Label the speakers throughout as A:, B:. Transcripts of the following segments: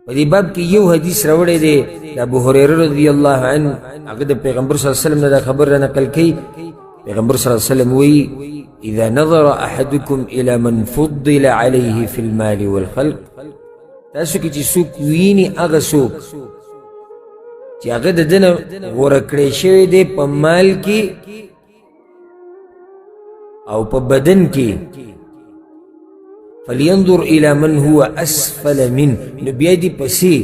A: په دې باب کې یو حدیث راوړی دی د ابو هریره رضی الله عنه، هغه د پیغمبر صلی الله علیه وسلم نه دا خبره را نقل کوي. پیغمبر صلی الله علیه وسلم وایي: اذا نظر احدكم الى من فضل عليه في المال والخلق. تاسو کې چې څوک ویني هغه څوک چې هغه د ده نه غوره کړی شوی دی په مال کې او په بدن کې، فلینظر الى من هو اسفل منه، نو بیا دې پسې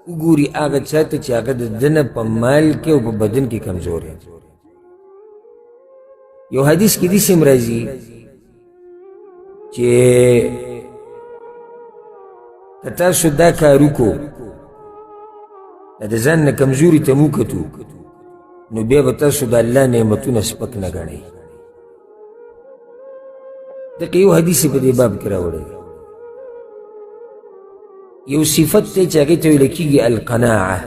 A: وګوري هغه چا ته چې هغه د ده نه په مال کې او په بدن کې کمزوری. یو حدیث کې داسې هم راځي چې که تاسو دا کار وکړو، د ځان نه کمزوري ته مو کتو، نو بیا به تاسو د الله نعمتونه سپک نه ګڼئ. دغه یو حدیث په دې باب کې راوړی. یو صفت دی چې هغې ته ویل کېږي القناعه.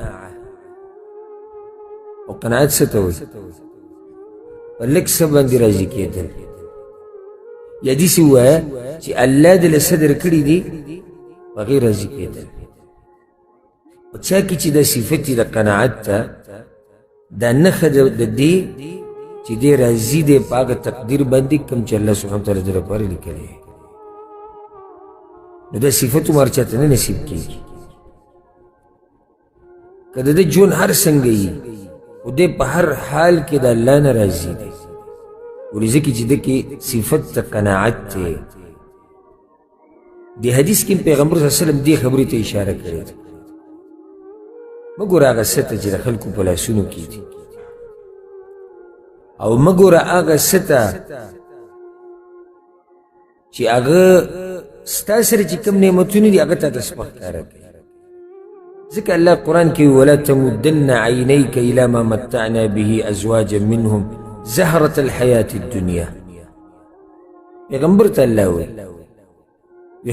A: او قناعت څه ته وایي؟ په لږ څه باندې راضي کېدل، یا داسې ووایه چې الله دې له څه درکړي دي په هغې راضي کېدل. په چا کې چې دا صفت د قناعت ته، دا نښه د دې چې دی راضي دی په هغه تقدیر باندې کوم چې الله سبحانه وتعالی د لپاره لیکلی. نو دا صفت هم هر چا ته نه نصیب کېږي. که د ده ژوند هر څنګه وي، خو دی په هر حال کې د الله نه راضي دی، ولې؟ ځکه چې ده کې صفت د قناعت دی. دې حدیث کې پیغمبر صلی الله علیه وسلم دې خبرې ته اشاره کړې ده: مه ګوره هغه څه ته چې د خلکو په لاسونو کې دي، او مه ګوره هغه څه ته چې هغه ستا سره چې کوم نعمتونه دي هغه تا ته سپک ښکاره کوي. ځکه الله قرآن کې ولا تمدن عینیک الی ما متعنا به ازواجا منهم زهرة الحیاة الدنیا. پیغمبر ته الله وایي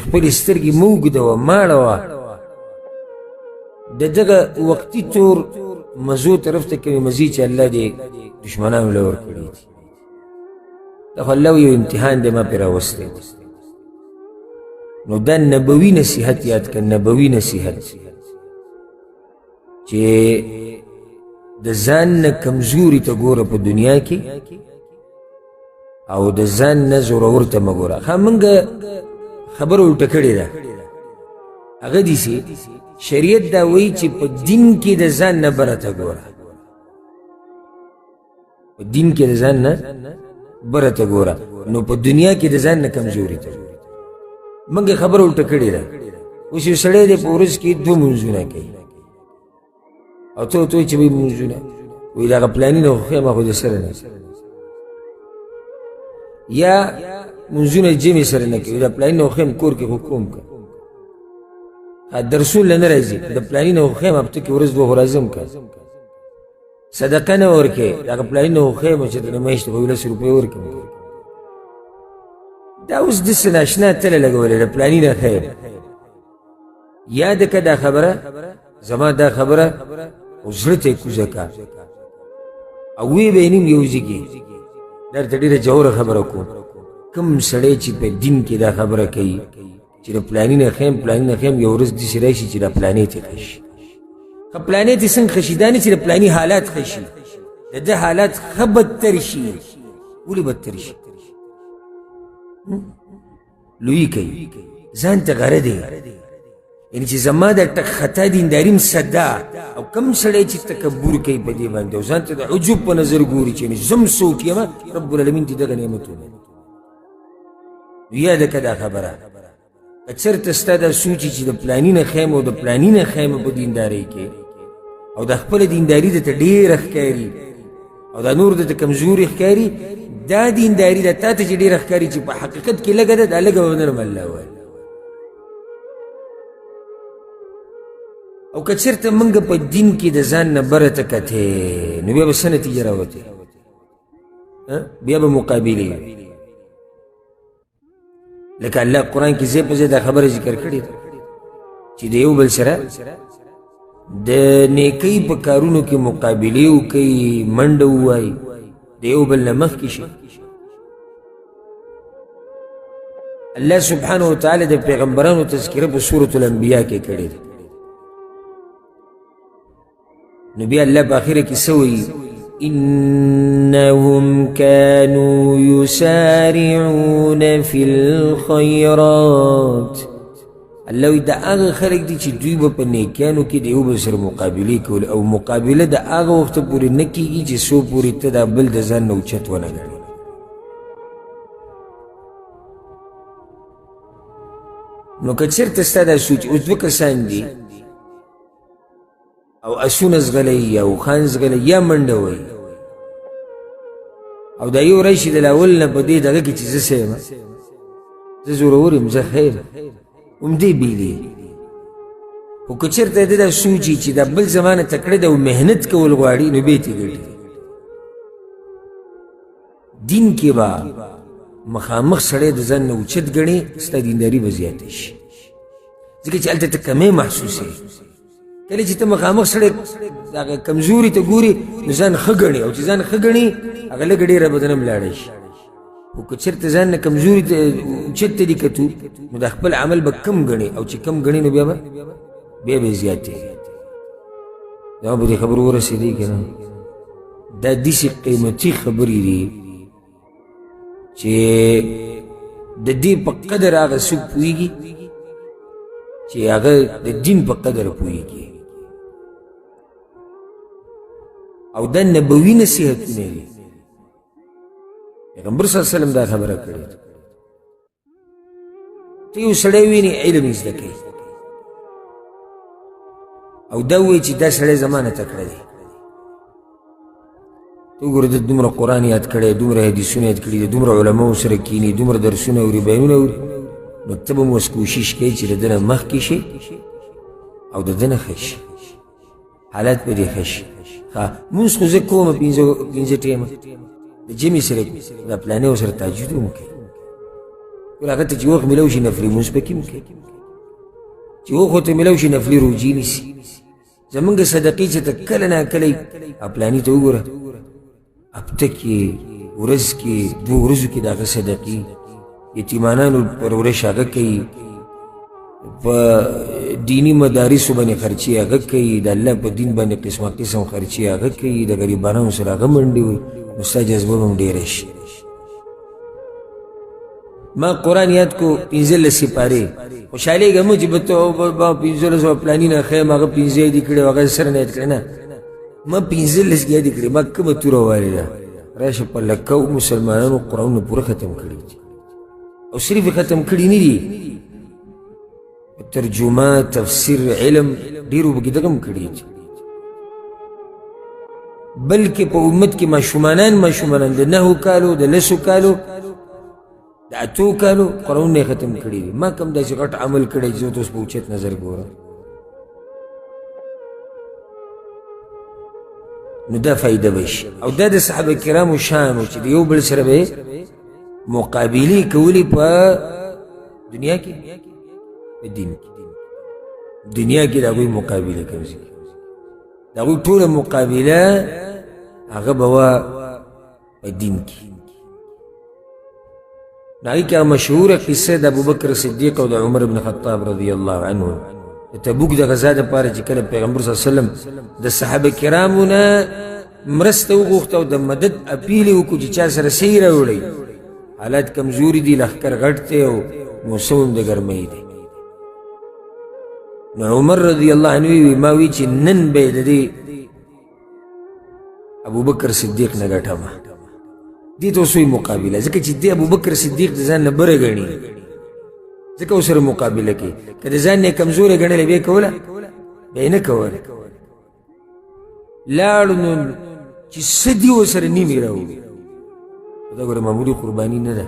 A: خپلې سترګې مه اوږدوه، مه اړوه د دغه وقتي تور مزو طرف ته، کومې مزې چې الله دې دښمنانو له ورکړي دي. دا خو الله یو امتحان دی ما پرې راوستی دی. نو دا نبوي نصیحت یاد کړه، نبوي نصیحت چې د ځان نه کمزوري ته ګوره په دنیا کې، او د ځان نه زورور ته مه ګوره. ښه، موږ خبره الټه کړې ده. هغه داسې شریعت دا وایي چې په دین کې د ځان نه بره ته ګوره، په دین کې د ځان نه بره ته ګوره، نو په دنیا کې د ځان نه کمزوري ته ګوره. موږ خبره الټه کړې ده. اوس یو سړی دی په ورځ کې دوه مونځونه کوي، او ته ورته وایې چې وایي مونځونه، وایي دغه پلاني نه خو ښه یم، خو د سره نه، یا مونځونه جمع سره نه کوي، د پلاني نه خو ښه یم، کور کې خو کوم که درسونه له نه راځي، د پلاني نه خو ښه یم، هفته کې ورځ دوه خو راځم که صدقه نه ورکې، دغه پلاني نه خو ښه یم چې د میاشتې خو یو لس روپۍ ورکړم. دا اوس داسې ناشنا تله لګولې، د پلاني نه ښه یم. یاده که دا خبره، زما دا خبره او زړه ته یې کوزه که، او ویې به یې نیم یو ځای کې. درته ډېره ژوره خبره کوم. کوم سړی چې په دین کې دا خبره کوي چې د پلاني نه ښه یم، پلاني نه ښه یم، یو ورځ داسې راشي چې دا پلانې ته ښه شي. ښه پلانې ته څنګه ښه شي؟ دا نه چې د پلاني حالات ښه شي، د ده حالات ښه بدتر شي. ولې بدتر شي؟ لوی کوي، ځان ته غره دی، یعنی چې زما د ټک خطا دینداري هم څه ده. او کم سړی چې تکبر کوي په دې باندې او ځان ته د عجب په نظر ګوري چې زه هم څوک یم، رب العالمین دې دغه نعمت ومني. یاده که دا خبره، که چېرته ستا دا سوچ چې د پلاني نه ښه یم او د پلاني نه ښه یم په دیندارۍ کې، او د خپله دینداري درته ډېره ښکاري او دا نور درته کمزوري ښکاري، دا دینداري ده تا ته چې ډېره ښکاري چې په حقیقت کې لږه ده، دا لږه به نه الله وایي. او که چېرته موږ په دین کې د ځان نه بره ته کتې، نو بیا به څه نتیجه راوتې؟ بیا به مقابلې. لکه الله قرآن کې ځای په ځای دا خبره ذکر کړې ده چې د یو بل سره د نیکۍ په کارونو کې مقابلې وکړي، منډه ووایي، د یو بل نه مخکې شي. الله سبحانه وتعالی د پیغمبرانو تذکره په سورة الانبیاء کې کړې ده. نو بیا الله په اخره کې څه وایي؟ انهم كانوا يسارعون في الخيرات. الله وایي دا هغه خلک دي چې دوی به په نیکیانو کې د یو بل سره مقابلې کول، او مقابله د هغه وخته پورې نه کېږي چې څو پورې ته دا بل د ځان نه اوچت ونه ګڼې. نو که چېرته ستا دا سوچ، اوس دوه کسان دي او اسونه ځغلوي یا اوښان ځغلوي یا منډه وهي، او دا یو راشي د اول نه په دې دغه کې چې زه څه یم، زه زورور یم، زه ښه یم، همدې بېلېږي. خو که چېرته د ده دا سوچ وي چې دا بل زمانه تکړه ده او محنت کول غواړي، نو بیا ترې ګټي. دین کې به مخامخ سړی د ځان نه اوچت ګڼي، ستا دینداري به زیاته شي، ځکه چې هلته ته کمی محسوسوې. کله چې ته مخامخ سړی هغه کمزوري ته ګوري نو ځان ښه ګڼي، او چې ځان ښه ګڼي هغه لږه ډېره به دنه هم لاړی شي. خو که چېرته ځان نه کمزوري ته اوچت ته دي کتو، نو د خپل عمل به کم ګڼي، او چې کم ګڼي نو بیا به یې زیاتوي. دا به دې خبرو ورسېدې که نه؟ دا داسې قیمتي خبرې دي چې د دې په قدر هغه څوک پوهېږي چې هغه د دین په قدر پوهېږي. او دا نبوي نصیحتونه دي. پیغمبر صلی الله علیه وسلم دا خبره کړې ده. ته یو سړی وینې علم یې زده کوي، او دا وایي چې دا سړی زما نه تکړه دی. ته وګوره ده دومره قرآن یاد کړی، دومره حدیثونه یاد کړي، دومره علماو سره کښېني، دومره درسونه اوري، بیانونه اوري، نو ته به هم اوس کوشش کوې چې د ده نه مخکې شې او د ده نه ښه شې، حالات به دې ښه شي. ښه لمونځ خو زه کوم پنځه ټیمه د جمعې سره، دا پلانې ورسره تهجد هم کوي. ګوره هغه ته چې وخت میلاو شي نفلي لمونځ پکې هم کوي، چې وخت ورته میلاو شي نفلي روژې نیسي. زمونږ صدقې چې ته کله ناکله پلاني ته وګوره، هفته کې، ورځ کې، دوو ورځو کې د هغه صدقې، یتیمانانو پرورش هغه کوي، په دیني مدارسو باندې خرچې هغه کوي، د الله په دین باندې قسمه قسم خرچې هغه کوي، د غریبانو سره هغه منډې وي، نو ستا جذبه به هم ډېره شي. ما قرآن یاد کو 15 سپارې، خوشحالېږه مه چې به ته 15 پلاني نه ښه یم، هغه 5 یادې کړې، هغه سره نه یاد کړې. نه، ما 15 یادې کړې، ما کومه توره والې ده. راشه په لکو مسلمانانو قرآنونه پوره ختم کړي دي، او صرف یې ختم کړي نه دي، ترجمه، تفسیر، علم ډېرو پکې دغه هم کړي دي. بلکې په امت کې ماشومانان د 9 کالو، د 10 کالو، د 8 کالو قرآنونه یې ختم کړي دي. ما کوم داسې غټ عمل کړی چې زه ورته اوس په اوچت نظر ګورم. نو دا فایده به شي. او دا د صحابه کرامو شان و چې د یو بل سره به یې مقابلې کولې په دنیا کې، په دین کې. دنیا کې د هغوی مقابله کوي، د هغوی ټوله مقابله هغه به وه په دین کې. د هغې کې هغه مشهوره قصه د ابوبکر صدیق او د عمر بن خطاب رضی الله عنه د تبوک د غزا دپاره چې کله پیغمبر صلی الله علیه وسلم د صحابه کرامو نه مرسته وغوښته او د مدد اپیل یې وکړو چې چا سره څه یې راوړئ، حالات کمزوري دي، لښکر غټ دی او موسم هم د ګرمۍ دی. نو عمر رضی الله عنه وی ما وی چې نن به د دې ابوبکر صدیق نه ګټم. دې ته اوس وایي مقابله، ځکه چې دې ابوبکر صدیق د ځان نه بره ګڼي، ځکه ورسره مقابله کوي. که د ځان نه یې کمزوری ګڼلی بیا یې کوله؟ بیا یې نه کوله. لاړو نو چې څه دي ورسره نیمې راوړي. دا ګوره معمولي قرباني نه ده،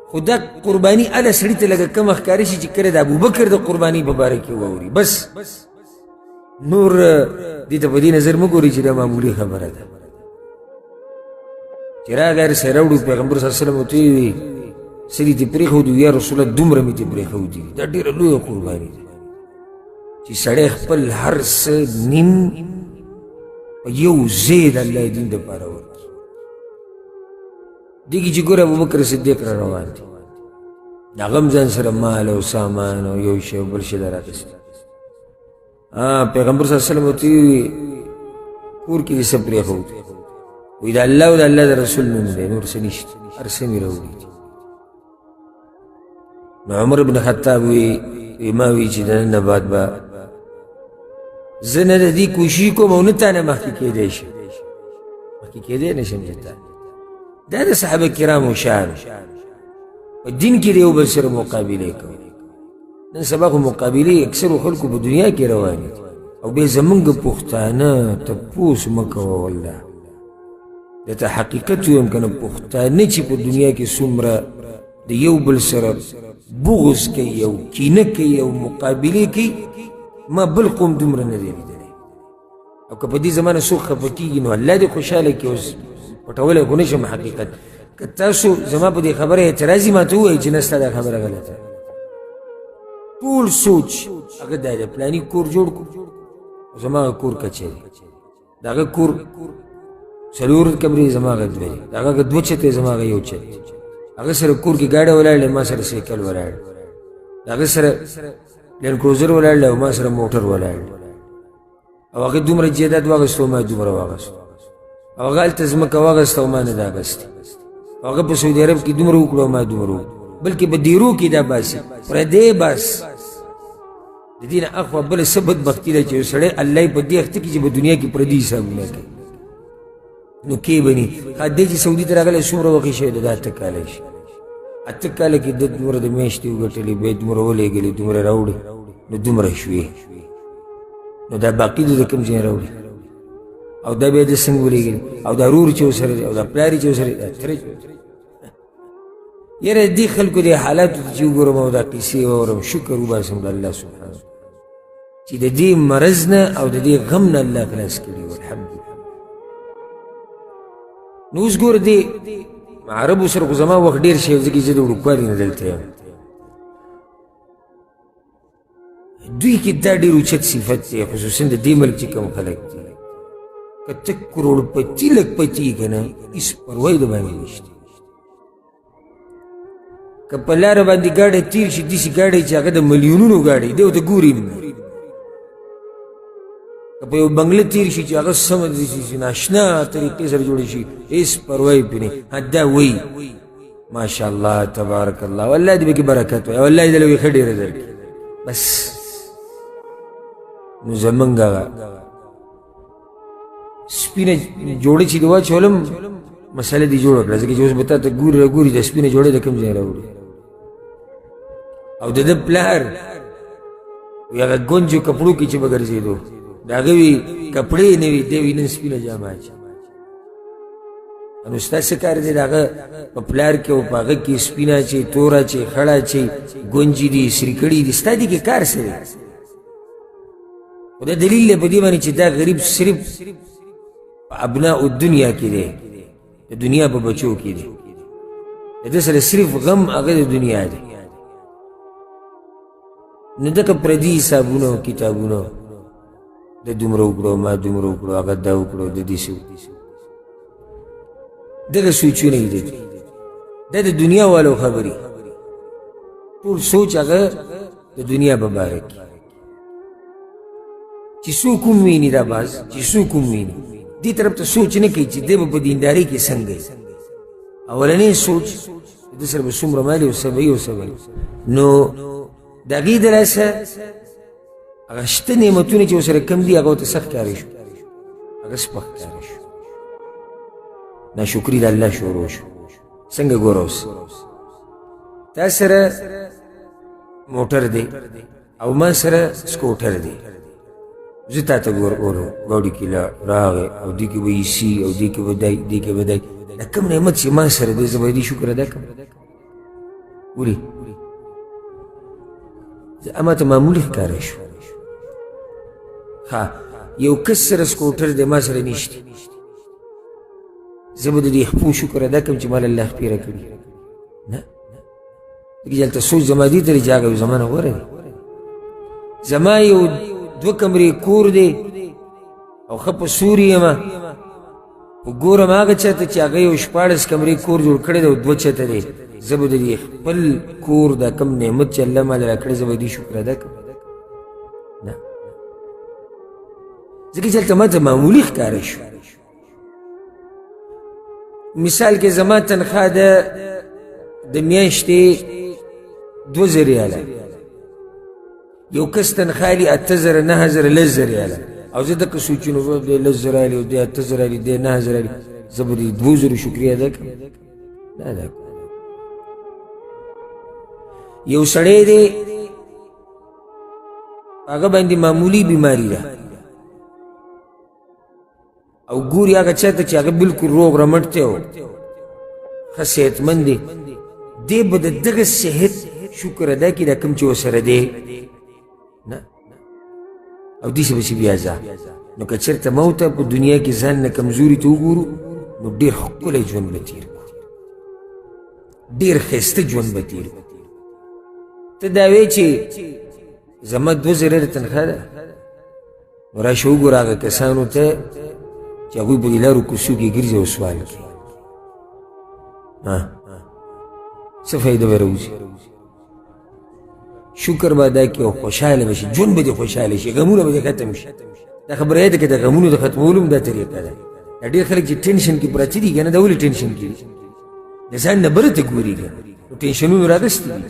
A: خو دا قرباني هله سړي ته لږه کمه ښکاره شي چې کله د ابوبکر د قرباني په باره کې واوري. بس نور دې ته په دې نظر مه ګورئ چې دا معمولي خبره ده. چې راغی هر څه راوړو، پیغمبر صلی الله علیه وسلم ورته وویل څه دې ترې پرېښودو؟ یا رسول الله دومره مې ترې پرېښودي. دا ډېره لویه قرباني ده چې سړی خپل هر څه نیم په یو ځای د الله دین دپاره ورکړي. دې کې چې ګوره ابوبکر صدیق را روان دی، د هغه هم ځان سره مال او سامان او یو شی او بل شی دا راخیستی. پیغمبر صلی الله علیه وسلم ورته وویل کور کې دې څه پرېښود؟ وایي د الله او د الله د رسول نوم دی، نور څه نشته، هر څه مې راوړي دي. نو عمر بن خطاب وی ما وی چې د نن نه بعد به زه نه د دې کوشش کوم او نه تا نه مخکې کېدی شم، مخکې کېدی نه شم زه تا. دا د صحابه کرامو شان په دین کې د یو بل سره مقابلې کوي. نن سبا خو مقابلې اکثرو خلکو په دنیا کې روانې دي، او بیا زمونږ پښتانه تپوس مه کوه والله، درته حقیقت ووایم که نه، پښتانه چې په دنیا کې څومره د یو بل سره بغض کوي او کینه کوي او مقابلې کوي، ما بل قوم دومره نه دی لیدلی. او که په دې زمانه څوک خفه کېږي نو الله دې خوشحاله کړي، اوس پټولی خو نه شم حقیقت. که تاسو زما په دې خبره اعتراض یې ماته ووایئ چې نه ستا دا خبره غلطه، ټول سوچ هغه دا دی پلاني کور جوړ کړو، زما هغه کور کچه دی، د هغه کور څلور کمرې زما هغه دوه دی، د هغه دوه چته زما هغه یو چت، هغه سره کور کې ګاډی ولاړ دی، ما سره سایکل ولاړ دی، د هغه سره لینډ کروزر ولاړ دی او ما سره موټر ولاړ دی، او هغه دومره جایداد واخیستو ما دومره واخیستو، او هغه هلته ځمکه واخیسته او ما نه ده اخیستې، او هغه په سعودي عرب کې دومره وکړو او ما دومره وکړو، بلکې په دیرو کې دا باسي پردی باس. د دې نه اخوا بله څه بدبختي ده چې یو سړی الله یې په دې اخته کړي چې په دنیا کې پردي حسابونه کوي، نو کې به ني. ښه دی چې سعودي ته راغلی څومره وخت یې شوی دی؟ دا 8 کاله شي، 8 کاله کې ده دومره د میاشتې وګټلې، بیا یې دومره ولېږلې، دومره راوړې، نو دومره شوې، نو دا باقي د کوم ځای راوړي؟ او دا بیا د څنګه ولېږلې؟ او دا ورور چې ورسره دی، او دا پلار یې چې ورسره دی، دا تره چې ورسره دی. یاره دې خلکو دې حالاتو ته چې وګورم او دا قیصې واورم، شکر وباسم د الله سبحانه چې د دې مرض نه او د دې غم نه الله خلاص کړي، الحمدلله. نو اوس ګوره دې عربو سره خو زما وخت ډېر شوی، ځکه زه د وړوکوالي نه دلته یم. دوی کې دا ډېر اوچت صفت دی، خصوصا د دې ملک چې کوم خلک دي، که ته کروړپتي لکپتي که نه، هېڅ پروا یې د باندې نشته. که په لاره باندې ګاډی تېر شي، داسې ګاډی چې هغه د میلیونونو ګاډی دی، ورته ګوري هم نه. که په یو بنګله تېر شي چې هغه سمه داسې ناشنا طریقې سره جوړه شي، هېڅ پروا یې پرې نه. دا وایي ماشاءالله تبارک الله، والله دې پکې برکت وایي، والله دې له ښه ډېره درکړي. بس نو زمونږ هغه سپینه جوړه چې دې واچولم، مسله دې جوړه کړه، ځکه چې اوس به تا ته ګوري را ګوري د سپینه جوړه د کوم ځای راوړي. او د ده پلار وي هغه ګونجو کپړو کې چې به ګرځېدو، د هغه وي کپړې نه وي، دی وي نن سپینه جامه اچوي. نو ستا څه کار دی؟ د هغه په پلار کې او په هغه کې سپینه چې توره چې خړه چې ګونجې دي سرې کړي دي، ستا دې کې کار څه دی؟ خو دا دلیل دی په دې باندې چې دا غریب صرف په ابناء الدنیا کې دی، د دنیا په بچو کې دی، د ده سره صرف غم هغه د دنیا دی. نو دغه پردي حسابونه او کتابونه د دومره وکړو، ما دومره وکړو، هغه دا وکړو، د دې څه دغه سوچونه یې دي. دا د دنیا والو خبرې، ټول سوچ هغه د دنیا په باره کې چې څوک هم ویني، دا باز چې څوک هم ویني دې طرف ته سوچ نه کوي چې دی به په دیندارۍ کې څنګه وي. اولنی سوچ د سره به څومره مال او څه به وي او څه به وي. نو د هغې د لاسه هغه شته نعمتونه چې ورسره کم دي، هغه ورته سخت ښکاره شو، هغه سپک ښکاره شو. ناشکري د الله شروع شو. څنګه ګوره اوس تا سره موټر دی او ما سره سکوټر دی، زه تا ته ګور اورو ګاډي کې راغی او دې کې به ایسي او دې کې به دی، دې کې به دی، دا کوم نعمت چې ما سره دی زه به دې شکر ادا کړم؟ ولې زه اما ته معمولي ښکاره شو. ښه یو کس سره سکوټر دی ما سره نشته، زه به د دې خپو شکر ادا کړم چې مال الله خپې راکړي؟ نه، ځکه چې هلته سوچ زما دې ته دی چې هغه یو زما نه غوره دی. زما یو 2 کمرې کور دی او ښه په سوري یم، خو ګورم هغه چا ته چې هغه یو 16 کمرې کور جوړ کړی دی او 2 چته دی، زه به د دې خپل کور دا کوم نعمت چې الله مال راکړی زه به دې شکر ادا کړم؟ نه. ځکه چې هلته ما ته معمولي ښکاره شو. مثال کې زما تنخوا ده د میاشتې 2000 ریاله، یو کس تنخوا لري 8000، 9000، 10000 ریاله، او زه دقه سوچونو دی 10000 الي او دی 8000 الي دی 9000 الي، زه به د 2000 شکریه ادا کړم؟ نه ادا کړم. یو سړی دی هغه باندې معمولي بیماري ده او ګوري هغه چا ته چې هغه بلکل روغ رمټ دی او ښه صحتمند دی، دی به د دغه صحت شکر ادا کړي دا کوم چې ورسره دی نه، او داسې پسې بیا ځه. نو که چېرته ما ته په دنیا کې ځان نه کمزوري ته وګورو نو ډېر ښکلی ژوند به تېر کړو، ډېر ښایسته ژوند به تېر کړو. ته دا وایې چې زما 2000 تنخوا ده، نو راشه وګوره هغه کسانو ته چې هغوی په دې لارو کوڅو کې ګرځي او سوال کوي، څه فایده به راوځي؟ شکر به ادا کړي او خوشحاله به شي، ژوند به دې خوشحاله شي، غمونه به دې ختم شي. دا خبره یاده کړه، د غمونو د ختمولو هم دا طریقه ده. دا ډېر خلک چې ټینشن کې پراته دي که نه، دا ولې ټینشن کې دي؟ د ځان نه بره ته ګوري که نه، نو ټینشنونو راغستي دي.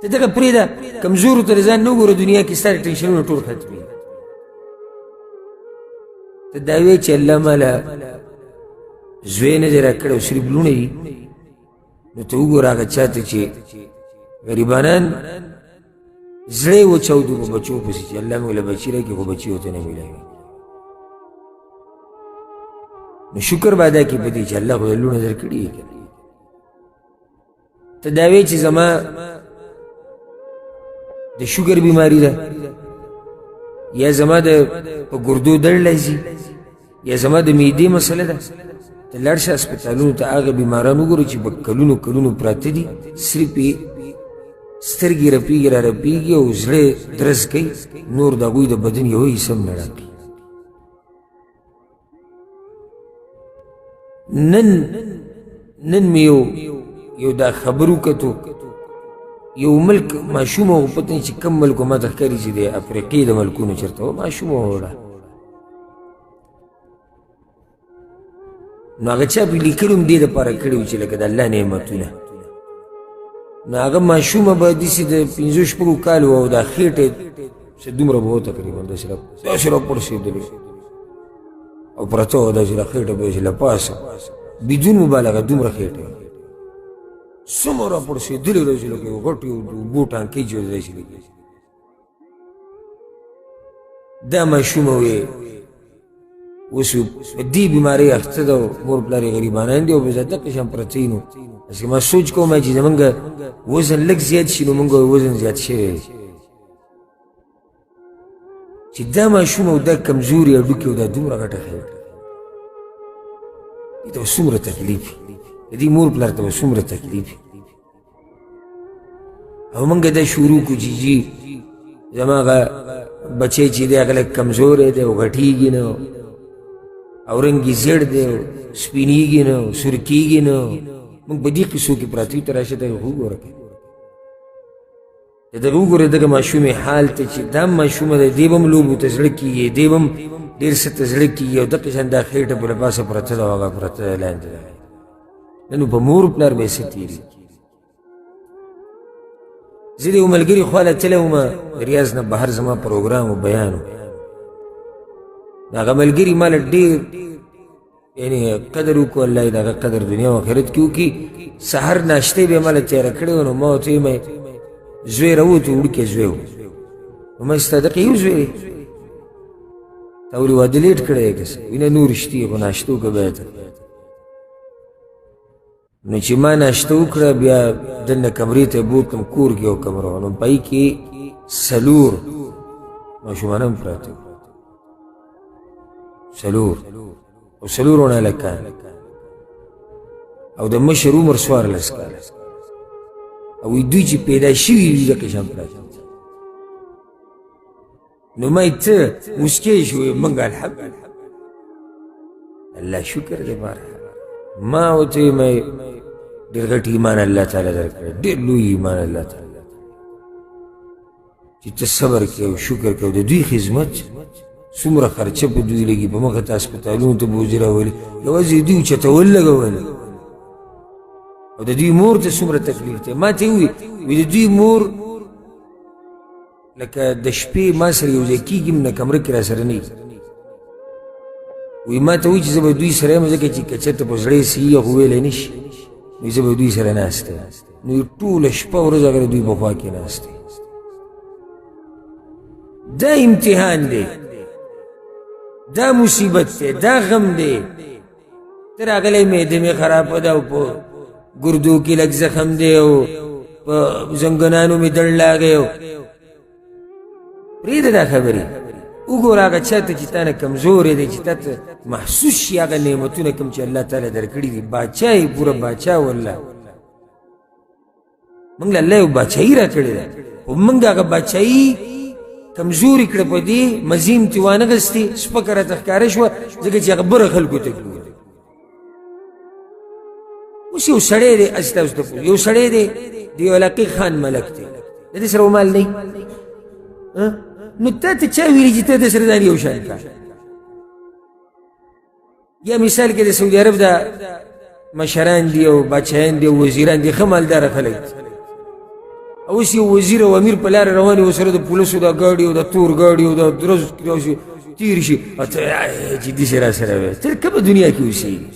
A: ته دغه پرېږده، کمزورو ته د ځان نه وګوره، دنیا کې ستا د ټینشنونو ټول ختمېږي. ته دا وایې چې الله ماله زوی نه دی راکړی او صرف لوڼې دي، نو ته وګوره هغه چا ته چې غریبانان زړه یې وچاودو په بچو پسې چې الله موږ له بچي راکړي، خو بچي ورته نه میلاوي. نو شکر به ادا کړي په دې چې الله خو یې لوڼه درکړي دي که نه. ته دا وایې چې زما د شوګر بیماري ده، یا زما د په ګردو درد راځي، یا زما د معدې مسله ده، ته لاړ شه هسپتالونو ته هغه بیماران وګوره چې په کلونو کلونو پراته دي، صرف یې سترګې رپېږي را رپېږي او زړه درز کوي، نور د هغوی د بدن یوه حصه هم نه راکوي. نن مې یو دا خبر وکتو، یو ملک ماشومه و، پته نه چې کوم ملک و، ما ته ښکاري چې د افریقې د ملکونو چېرته و، ماشومه وه. نو هغه چا پرې لیکلي هم دې دپاره کړي وو چې لکه د الله نعمتونه. نو هغه ماشومه به داسې د 5 6 کالو وه او دا خېټه څه دومره به وه تقریبا، داسې راپړسېدلې او پرته وه، داسې له خېټه به یې له پاسه بدون مبالغه دومره خېټه وه، څومره راپړسېدلې داسې لکه یو غټ یو د اوبو ټانکۍ چې داسې لګېږي. دا ماشومه وې اوس په دې بیمارۍ اخته ده، مور پلار یې غریبانان دي او بس دقه شان پرته یي. نو هسې ما سوچ کوم چې زمونږ وزن لږ زیات شي، نو مونږ وزن زیات شوی دی. چې دا ماشوم او دا کمزوري هډوکي او دا دومره غټه خېټه، دې ته به څومره تکلیف وي، د دې مور پلار ته به څومره تکلیف وي. او مونږ دا شروع کړو چې جي زما هغه بچی چې دی هغه لږ کمزوری دی او غټېږي نه، او رنګ یې زیړ دی او سپینېږي نه او سور کېږي نه. موږ په دې قصو کې پراته یو، ته راشه دغه خو وګوره که ته دغه وګوره دغه ماشومې حال ته چې دا ماشومه ده، دې به هم لوبو ته زړه کېږي، دې به هم ډېر څه ته زړه کېږي، او دقه شان دا خېټه په له پاسه پرته ده او هغه پرته ده لاندې ده. نن په مور پلار به یې څه تېرېږي؟ زه د یو ملګري خواله تللی وم، ریاض نه بهر زما پروګرام و بیان و. هغه ملګري ما له ډېر یعنی قدر وکړو، الله یې د هغه قدر دنیا او آخرت کې وکړي. سهار ناشتې به یې ما له تیاره کړې وه، نو ما ورته وویل زوی راووتو، وړوکی زوی و. نو ما ستا دقه یو زوی دی، تا ولې واده لیټ کړی دی که څه؟ وایي نه نور شتي، خو ناشته وکړه بیا ته. نو چې ما ناشته وکړه بیا دننه کمرې ته یې بوتلم، کور کې یو کمره وه، نو په هغې کې 4 ماشومان هم پراته وو، 4 او 4 وړه هلکان، او د مشر عمر 14 کاله، او دوی چې پیدا شوي وي دقه شان پراته. نو ما یې ته موسکی شو، موږ الحمدلله الله شکر دی بهرحال. ما ورته وویل ما ډېر غټ ایمان الله تعالی درکړی، ډېر لوی ایمان الله تعالی، چې ته صبر کوې او شکر کوې د دوی خدمت. څومره خرچه په دوی لګي، په مخه ته هسپتالونو ته بوځي راولي، یوازې دوی اوچتول لګول. او د دوی مور ته څومره تکلیف دی. ما ته ووایي، وایي د دوی مور لکه د شپې ما سره یو ځای کېږي هم نه، کمره کې را سره نه وي. وایي ما ته وایي چې زه به دوی سره یم، ځکه چې که چېرته په زړه یې څه وي خو ویلی نه شي، نو زه به دوی سره ناست یم. نو ټوله شپه ورځ هغه د دوی په خوا کې ناست دی. دا امتحان دی، دا مصیبت دی، دا غم دی. ته راغلی معده مې خرابه ده او په ګردو کې لږ زخم دی او په زنګنانو مې دړ لاغی او پرېږده دا خبرې. وګوره هغه چا ته چې تا نه کمزوری دی، چې تا ته محسوس شي هغه نعمتونه کوم چې الله تعالی درکړي دي. باچا یې پوره باچا، والله موږ له الله یو باچایي راکړې ده، خو موږ هغه باچایي کمزوري کړه، په دې مزې هم ترې وانه غستې، سپکه راته ښکاره شوه، ځکه چې هغه بره خلکو ته ګوري. اوس یو سړی دی، هسې تاسو ته پوه، یو سړی دی د یو علاقې خان ملک دی، د دې سره مال نه، نو تا ته چا ویلي چې ته د سره ځان یو شان کړه؟ یا مثال کې د سعودي عرب دا مشران دي او باچایان دي او وزیران دي، ښه مالداره خلک دي. اوس یو وزیر او امیر په لاره روان وي، ورسره د پولیسو دا ګاډي او د تور ګاډي او د درز داسې تېر شي، او ته چې داسې را سره وې، ته کومه دنیا کې اوسېږي؟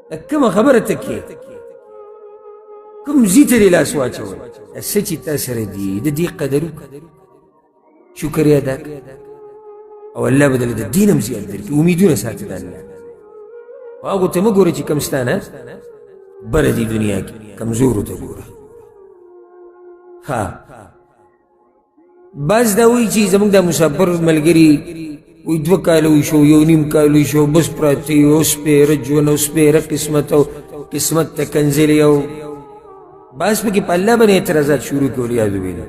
A: دا کومه خبره ته کوې؟ کوم ځای ته دې لاس واچول؟ څه چې تا سره دي د دې قدر وکړه، شکر یې ادا کړه، او الله به درله د دین هم زیات درکړي. امیدونه ساته د الله، خو هغو ته مه ګوره چې کوم ستا نه بره دي دنیا کې، کمزورو ته ګوره. ښه، بعض دا وایي چې زموږ دا مسافر ملګري وایي 2 کاله وشو، 1.5 کال وشو، بس پراته یو، او سپېره ژوند او سپېره قسمت او قسمت ته کنځلې، او بعض پکې په الله باندې اعتراضات شروع کړي، والعیاذ بالله.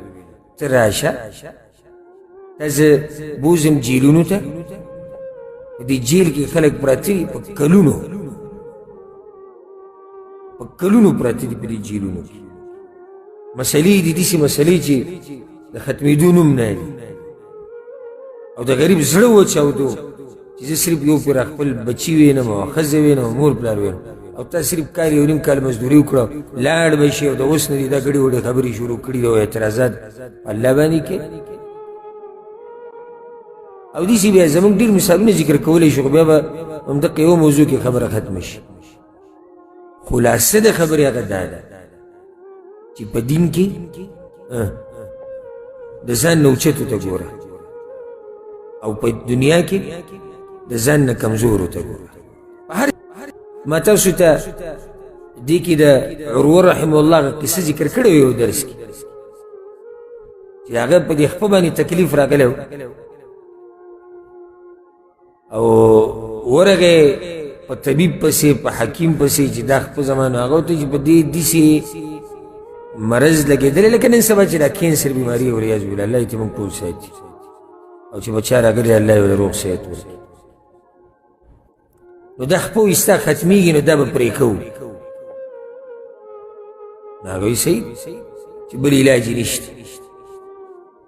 A: ته راشه، ته زه بوځم جیلونو ته، په دې جیل کې خلک پراته دي په کلونو، په کلونو پراته دي په دې جیلونو کې. مسلې دي داسې مسلې چې د ختمېدو نوم نه دي، او د غریب زړه وچاودو چې زه صرف یو پر خپل بچي وینم او ښځه وینم او مور پلار وینم، او تا صرف کال 1.5 کال مزدوري وکړه، لاړ به شي، او د اوس نه دې دا ګړې وړې خبرې شروع کړي او اعتراضات په الله باندې کوي. او داسې بیا زموږ ډېر مثالونه ذکر کولی شو، خو بیا به همدقه یوه موضوع کې خبره ختمه شي. خلاصه د خبرې هغه دا ده چې په دین کې د ځان نه اوچتو ته ګوره، او په دنیا کې د ځان نه کمزورو ته ګوره. په هر ما تاسو ته دې کې د عروه رحمه الله هغه قصه ذکر کړې وه یو درس کې، چې هغه په دې خپه باندې تکلیف راغلی و، او ورغی په طبیب پسې، په حکیم پسې، چې دا خپه زما، نو هغه ورته چې په دې داسې مرض لګېدلی لکه نن سبا چې دا کینسر بیماري، والعیاذ بالله، الله یې ترې موږ ټول ساتي، او چې په چا راغلی الله یې روغ صحت ورکړي. نو دا خپه وي ستا ختمېږي، نو دا به پرې کوو. نو هغه وایي صحیح چې بل علاج یې نشته.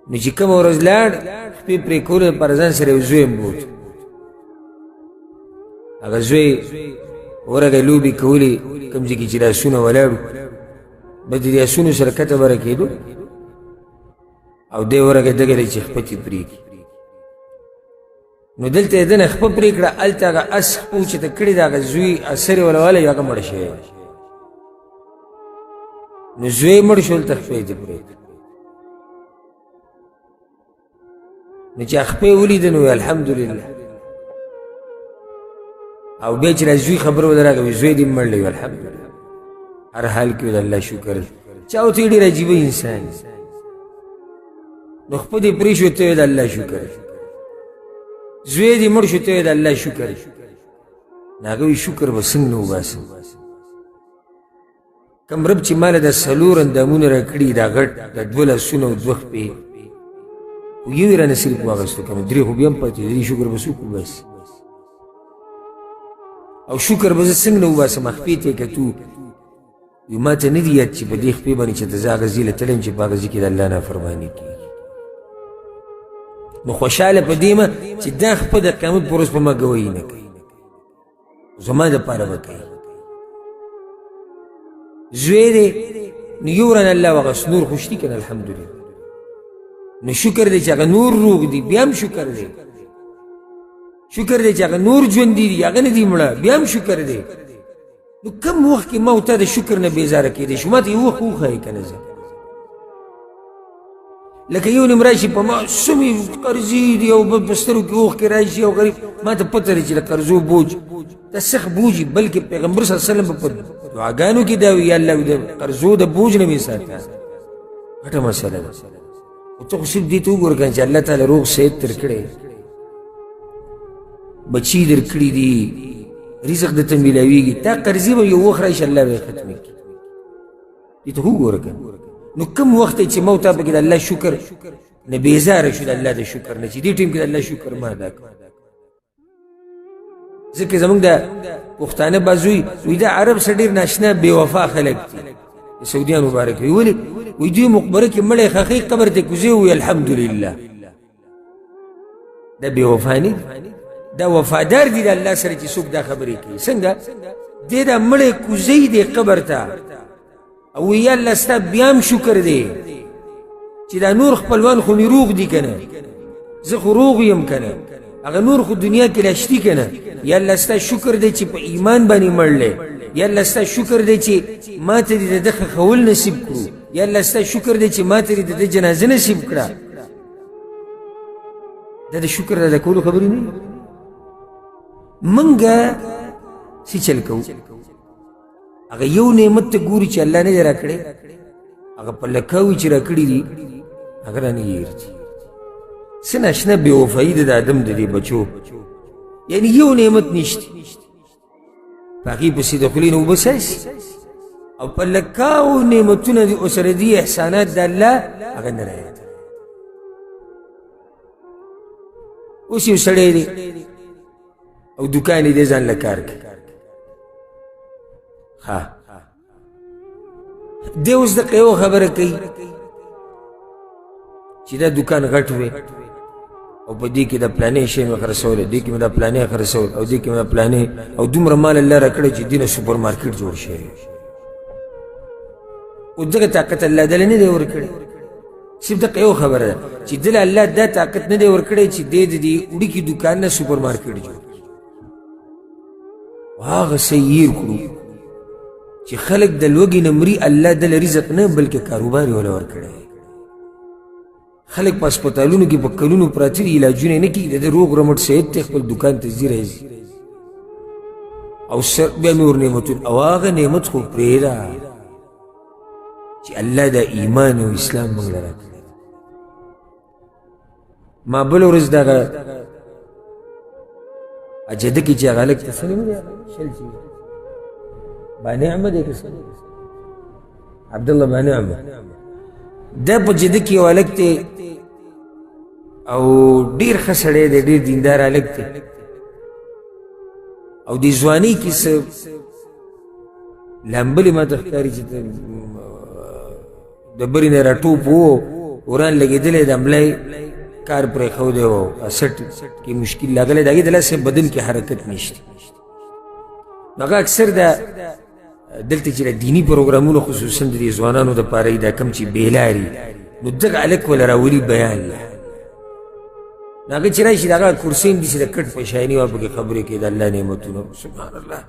A: نو چې کومه ورځ لاړ خپې پرې کولو لپاره ځان سره یو زوی هم بوت. هغه زوی ورغی لوبې کولې، کوم ځای کې چې لاسونه ولاړ وو، به د دې اسونو سره کته بره کېدو، او دی ورغی دغه دی چې خپه ترې پرې کړي. نو دلته یې دنه خپه پرې کړه، هلته هغه اس خپه اوچته کړې ده، هغه زوی اثر یې وله والی، هغه مړ شوی. نو زوی مړ شو، هلته خپه یې ترې پرې کړه. نو چې خپه یې ولیده نو ویې الحمدلله. او بیا چې دا زوی خبره ورته راغله، وایي زوی دې مړ دی، الحمدلله. هر حال کې د الله شکر دی. چا ورته ډېر عجیبه انسان دی. نو خپه دې پرې شو، ته وایې د الله شکر دی. زوی دې مړ شو، ته وایې د الله شکر دی. نو هغه وایي شکر به څنګه نه وباسم؟ کوم رب چې ماله دا څلور اندامونه راکړي، دا غټ دا دوه لاسونه او دوه خپې، خو یو یې رانه صرف واخیستو که نه درې خو بیا هم پاتې دي، شکر به څوک وباسي؟ او شکر به زه څنګه نه وباسم؟ خپې ته یې کتو، وایي ما ته نه دي یاد چې په دې خپې باندې چې ته زه هغه ځای له تللی یم چې په هغه ځای کې د الله نافرماني کېږي. نو خوشحاله په دې مه چې دا خپه د قیامت پر ورځ په ما ګواهي نه کوي، زما دپاره به کوي. زوی دی نو یو رن الله وغوښت، نور خو شتي که نه الحمدلله. نو شکر دی چې هغه نور روغ دي، بیا هم شکر دی. شکر دی چې هغه نور ژوندي دي، هغه نه دي مړه، بیا هم شکر دی. نو کم وخت کې ما او تا د شکر نه بېزاره کېدی شو؟ ما ته یو وخت وښایې که نه زه لکه یو نیم راشي په ما څه مې قرضې دي او په سترګو کې اوښکې راشي او غریب، ما ته پته ده چې د قرضو بوج دا سخت بوج، بلکې پیغمبر صلی الله علیه وسلم په دعاګانو کې دا وي، یا الله د قرضو د بوج نه مې ساته. غټه مسله ده. خو ته خو صرف دې ته وګوره که نه چې الله تعالی روغ صحت درکړی، بچي درکړي دي، رزق درته میلاویږي، تا قرضې به یو وخت راشي الله به یې ختمې کړي. دې ته وګوره که نو کوم وخت چې ما او تا پکې د الله شکر نه بېزاره شو، د الله د شکر نه، چې دې ټیم کې د الله شکر ما ادا کړو. ځکه زموږ د پښتانه بازوی وایي دا عرب سره ډېر ناشنا بې وفا خلک دي، سعودیان مبارک وي. ولې؟ وایي دوی مقبره کې مړی ښخوي، قبر ته کوزې وایي الحمدلله. دا بې وفا نه دي، دا وفادار دي د الله سره چې څوک دا خبرې کوي. څنګه دی دا مړی کوزوي دی قبر ته او وایي یا الله ستا بیا هم شکر دی چې دا نور خپلوان خو مې روغ دي که نه، زه خو روغ یم که نه، هغه نور خو دنیا کې لا شتي که نه. یا الله ستا شکر دی چې په ایمان باندې مړلی، یا الله ستا شکر دی چې ما ته دې د ده ښخول نصیب کړو، یا الله ستا شکر دی چې ما ته دې د ده جنازه نصیب کړه. دا د شکر ادا کولو خبرې نه دي. موږ څه چل کوو؟ هغه یو نعمت ته ګوري چې الله نه دی راکړی، هغه په لکاوي چې راکړي دي هغه رانه هېر دي. څه ناشنا بې وفایي ده د آدم د دې بچو، یعنی یو نعمت نشته په هغې پسې د خولې نه اوبه څاڅي او په لکاو نعمتونه دي ورسره دي، احسانات د الله هغه نه رايادوي. اوس یو سړی دی او دوکان یې دی ځان له کار کوي، ها دی اوس دقه یوه خبره کوي چې دا دوکان غټ وي او په دې کې د پلانې شی مې خرڅولی، دې کې مې د پلانې خرڅول او دې کې مې د پلانې، او دومره مال الله راکړی چې دې نه سوپر مارکیټ جوړ شوی. او دغه طاقت الله دله نه دی ورکړی. صرف دقه یوه خبره ده چې دله الله دا طاقت نه دی ورکړی چې دی د دې وړوکي دوکان نه سوپر مارکیټ جوړ کړي. هغه څه یې هېر کړو چې خلک د لوږې نه مري، الله دله رزق نه بلکې کاروبار یې وله ورکړی. خلک په هسپتالونو کې په کلونو پراته دي، علاجونه یې نه کېږي، د ده روغ رمټ صحت دی، خپل دوکان ته ځي راځي او سر بیا نور نعمتونه. او هغه نعمت خو پرېږده چې الله د ایمان او اسلام موږ له راکړی. ما بله ورځ دغه جده کې چې هغه هلک ته څه نوم دی، شل چې بانعمه دی که څه، عبدالله بانعمه، دا په جده کې یو هلک دی او ډېر ښه سړی دی، ډېر دیندار هلک دی او د ځوانۍ کې څه لامبلې ما ته ښکاري چې د برې نه راټوپ و، وران لګېدلی د ملا یې کار پرېښودی و، سټ کې مشکل راغلی، د هغې د لاسه بدن کې حرکت نشته. هغه اکثر دا دلته چې د دیني پروګرامونو خصوصا د دې ځوانانو دپاره دا کوم چې بېلاري، نو دغه هلک وله راولي بیان له. نو هغه چې راشي د هغه کرسۍ هم داسې د کټ په شاني وه، پکې خبرې کوي د الله نعمتونه. سبحان الله،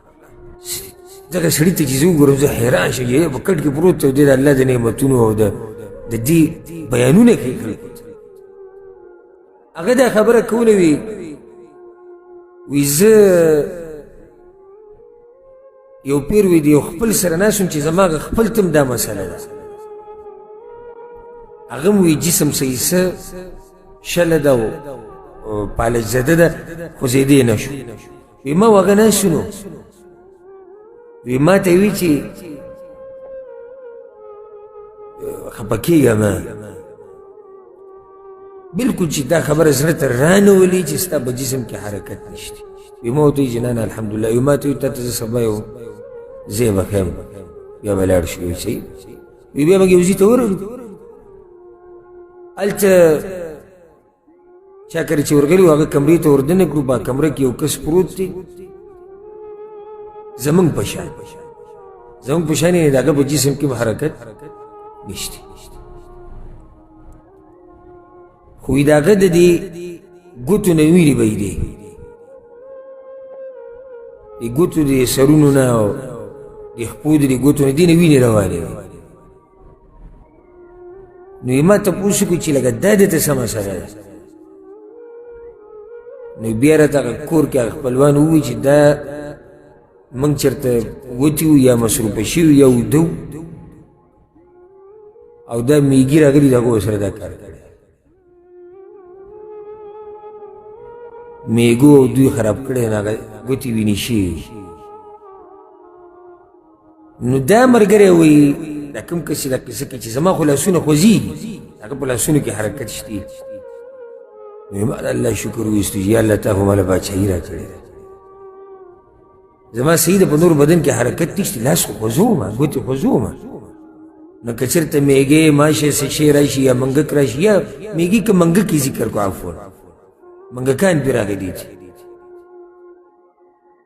A: دغه سړي ته چې زه وګورم زه حیران شم، یې په کټ کې پروت دی او دی د الله د نعمتونو او د دې بیانونه کوي خلکو ته. هغه دا خبره کوله وي، وي زه یو پیر وي د یو خپل سره ناست وم چې زما هغه خپل ته هم دا مسله ده. هغه هم وي جسم صحیح څه شله ده او پالج زده ده، خوځېدی نه شو. وي ما هغه ناست نو وي ما ته وي چې خفه کېږه مه، بالکل چې دا خبره زړه ته رانه ولي چې ستا په جسم کې حرکت نشته. وي ما ورته وویل چې نه نه الحمدلله. وي ما ته وویل تا ته زه سبا یو ځای به ښیم، بیا به لاړ شو. وي صحیح. وي بیا موږ یو ځای ته ورغلو، هلته چا کره چې ورغلي وو، هغه کمرې ته وردننه کړو. په کمره کې یو کس پروت دی زمونږ په شان، زمونږ په شان یې د هغه په جسم کې هم حرکت نشته، خو د هغه د دې ګوتو نه وینې بهیدې، د ګوتو د سرونو نه او د خپو د ګوتو نه دې نه وینې روانې وې. نو یې ما تپوس وکړو چې لکه دا دې ته څه مسله ده؟ نو بیا راته هغه کور کې هغه خپلوان وویل چې دا موږ چېرته وتي وو یا مصروفه شوي یا ویده وو، او دا میږي راغلي د هغو سره دا کار کړی. میږو او دوی خراب کړی، نو هغه ګوتې وینې شوي. نو دا ملګری وایي دا کوم کس چې دا قصه کوي چې زما خو لاسونه خوځېږي، هغه په لاسونو کې حرکت شته. نو ما د الله شکر وویستو چې یا الله تا خو ماله باچاهي راکړې ده، زما صحیح ده په نور بدن کې حرکت نشته، لاس خو خوځومه، ګوتې خوځومه. نو که چېرته میږی ماشه څه شی راشي یا منګک راشي، یا میږي که منګک یې ذکر کړو، عفوا منګکان پرې راغلي دي،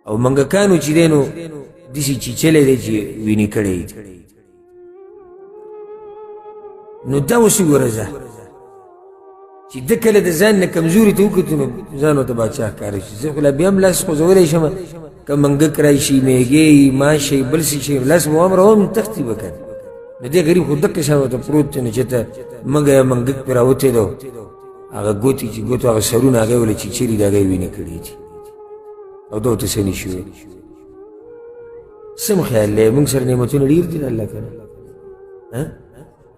A: او منګکانو چې دی نو داسې چیچلی دی چې وینې کړی دی. نو دا اوس وګوره زه چې ده کله د ځان نه کمزوري ته وکتو نو ځان ورته باچا ښکاره شي. زه خو لا بیا هم لاس خوځولی شم، که منګک راشي، میږی، ماشی، بل څه شي، لاس مو هم روان تښتي به که نه. نو دی غریب خو دقه شان ورته پروت دی، نو چې ته مږه یا منګک پرې راوتی دی، هغه ګوتې چې ګوتو هغه سرونه هغې وله چیچلي د هغې وینې کړي دي، او ده ورته څه نه شي ویلی. سم خیال دی موږ سره نعمتونه ډېر دي د الله که نه؟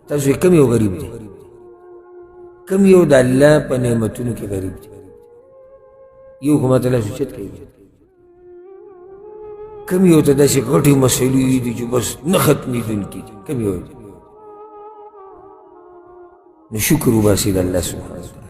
A: تاسو یې کوم یو غریب دی؟ کوم یو د الله په نعمتونو کې غریب دی؟ یو خو ماته لاس اوچت کوي. کوم یو ته داسې غټې مسئلې دي چې بس نه ختمېدونکې دي؟ کوم یو دی؟ نو شکر وباسي د الله سبحانه وتعالی.